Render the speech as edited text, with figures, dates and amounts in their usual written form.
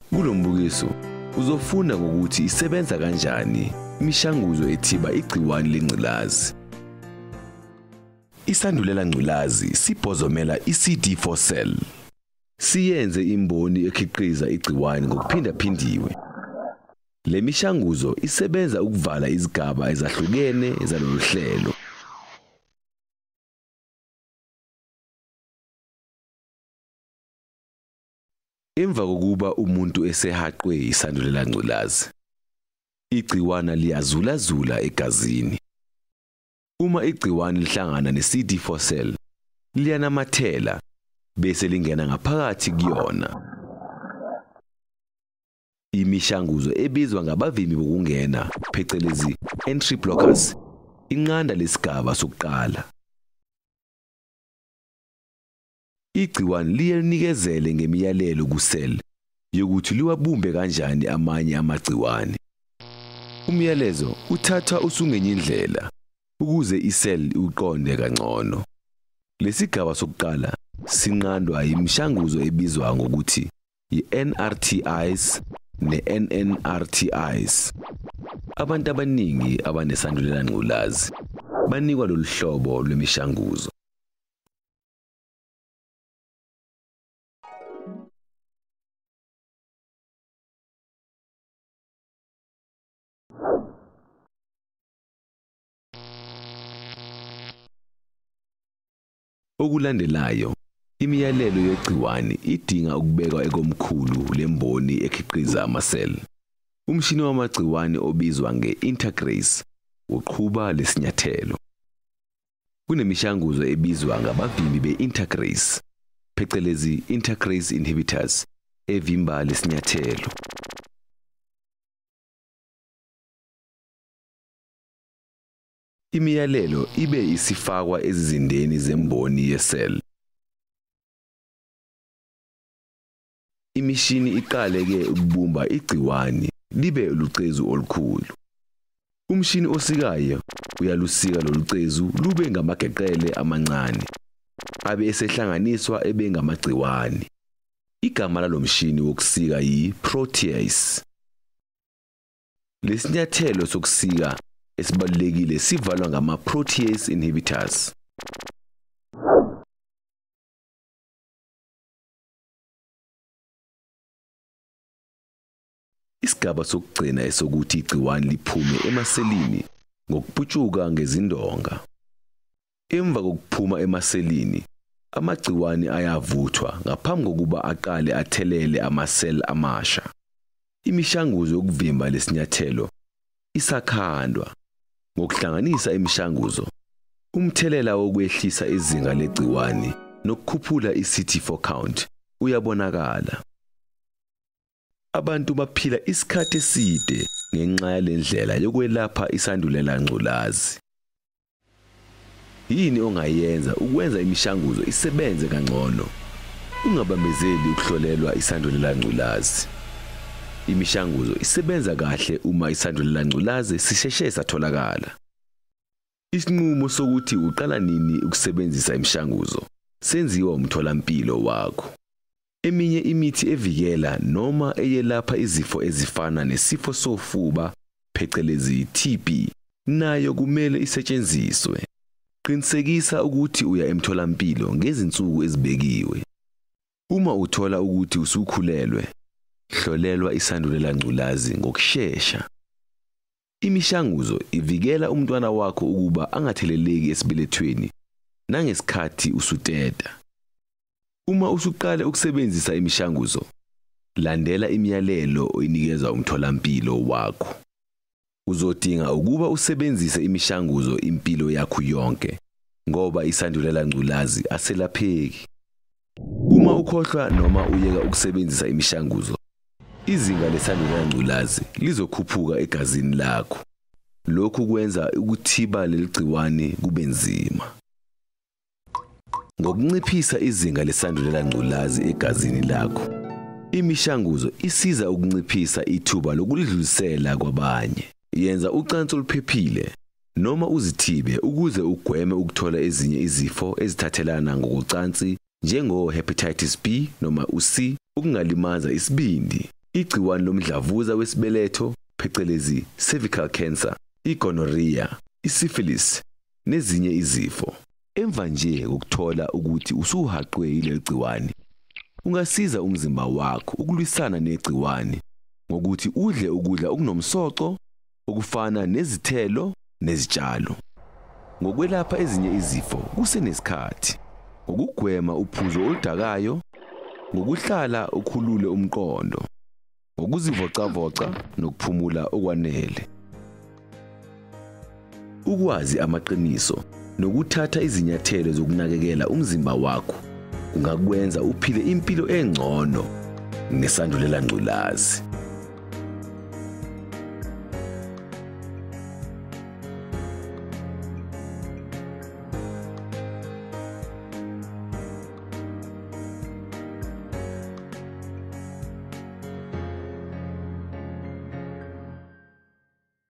Kulo mbukiso uzofunda ngokuthi isebenza kanjani imishanguzo ethiba igciwane lengculazi. Isandulela ngculazi sibhozomela iCD4 cell. Siyenze imboni ekhiqiza igciwane ngokuphindaphindiwe. Le mishanguzo isebenza ukuvala izigaba ezahlukene zalolu hlelo. Emva kokuba umuntu esehaqwe isandulela ngculazi, igciwane liyazulazula egazini. Uma igciwane lihlangana ne-CD4 cell, liyanamathela bese lingena ngaphakathi kuyona. Imishanguzo ebizwa ngabavimbi bokungena, phecelezi entry blockers, inqanda lesigaba sokuqala. Igciwane liye linikezele ngemiyalelo ku-cell yokuthi liwabumbe kanjani amanye amagciwane. Umyalezo uthathwa usungenye indlela ukuze i-cell iwuqonde kangcono. Lesigaba sokuqala sinqandwa imishanguzo ebizwa ngokuthi i-NRTIs ne-NNRTIs. Abantu abaningi abanesandulela ngculazi banikwa lolu hlobo lwemishanguzo. Okulandelayo, imiyalelo yegciwane idinga ukubekwa ekomkhulu lemboni ekhiqiza ama-cell. Umshini wamagciwane obizwa nge-integrase uqhuba lesinyathelo. Kunemishanguzo ebizwa ngabavimbi be-integrase, phecelezi integrase inhibitors, evimba lesinyathelo. Imiyalelo ibe isifakwa ezizindeni zemboni ye-cell. Imishini iqale-ke ukubumba igciwane libe lucezu olukhulu. Umshini osikayo uyalusika lolu cezu lube ngamageqele amancane, abe esehlanganiswa ebe ngamagciwane. Igama lalo mshini wokusika yi-protease. Lesinyathelo sokusika esibalulekile sivalwa ngama-protease inhibitors. Isigaba sokugcina esokuthi igciwane liphume emaselini ngokuputshuka ngezindonga. Emva kokuphuma emaselini, amagciwane ayavuthwa ngaphambi kokuba aqale athelele ama-cell amasha. Imishanguzo yokuvimba lesinyathelo isakhandwa. Ngokuhlanganisa imishanguzo, umthelela wokwehlisa izinga legciwane nokukhuphula i-CD4 count uyabonakala. Abantu baphila isikhathi eside ngenxa yalendlela yokwelapha isandulela ngculazi. Yini ongayenza ukwenza imishanguzo isebenze kangcono? Ungabambezeli ukuhlolelwa isandulela ngculazi. Imishanguzo isebenza kahle uma isandulela ngculazi sisheshe satholakala. Isinqumo sokuthi uqala nini ukusebenzisa imishanguzo senziwa umtholampilo wakho. Eminye imithi evikela noma eyelapha izifo ezifana nesifo sofuba, phecelezi TB, nayo kumele isetshenziswe. Qinisekisa ukuthi uya emtholampilo ngezinsuku ezibekiwe. Uma uthola ukuthi usukhulelwe, hlolelwa isandulela ngculazi ngokushesha. Imishanguzo ivikela umntwana wakho ukuba angatheleleki esibelethweni nangesikhathi usuteta. Uma usuqale ukusebenzisa imishanguzo, landela imiyalelo oyinikezwa umtholampilo wakho. Uzodinga ukuba usebenzise imishanguzo impilo yakho yonke, ngoba isandulela ngculazi aselapheki. Uma ukhohlwa noma uyeka ukusebenzisa imishanguzo, izinga lesandulela ngculazi lizokhuphuka egazini lakho. Lokhu kwenza ukuthiba leli gciwane kube nzima. Ngokunciphisa izinga lesandulela ngculazi egazini lakho, imishanguzo isiza ukunciphisa ithuba lokulidlulisela kwabanye. Yenza ucansi oluphephile noma uzithibe ukuze ugweme ukuthola ezinye izifo ezithathelana ngokocansi njengo-hepatitis B noma u-C, okungalimaza isibindi, Igciwane lomdlavuza wesibeletho, phecelezi cervical cancer, igonorrhea, isyphilis nezinye izifo. Emva nje kokuthola ukuthi usuhaqwe yileli gciwane, ungasiza umzimba wakho ukulwisana negciwane ngokuthi udle ukudla okunomsoco okufana nezithelo nezitshalo. Ngokwelapha ezinye izifo kusenesikhathi, ngokugwema uphuzo oludakayo, ngokuhlala ukhulule umqondo, ngokuzivocavoca nokuphumula okwanele. Ukwazi amaqiniso nokuthatha izinyathelo zokunakekela umzimba wakho kungakwenza uphile impilo engcono nesandulela ngculazi.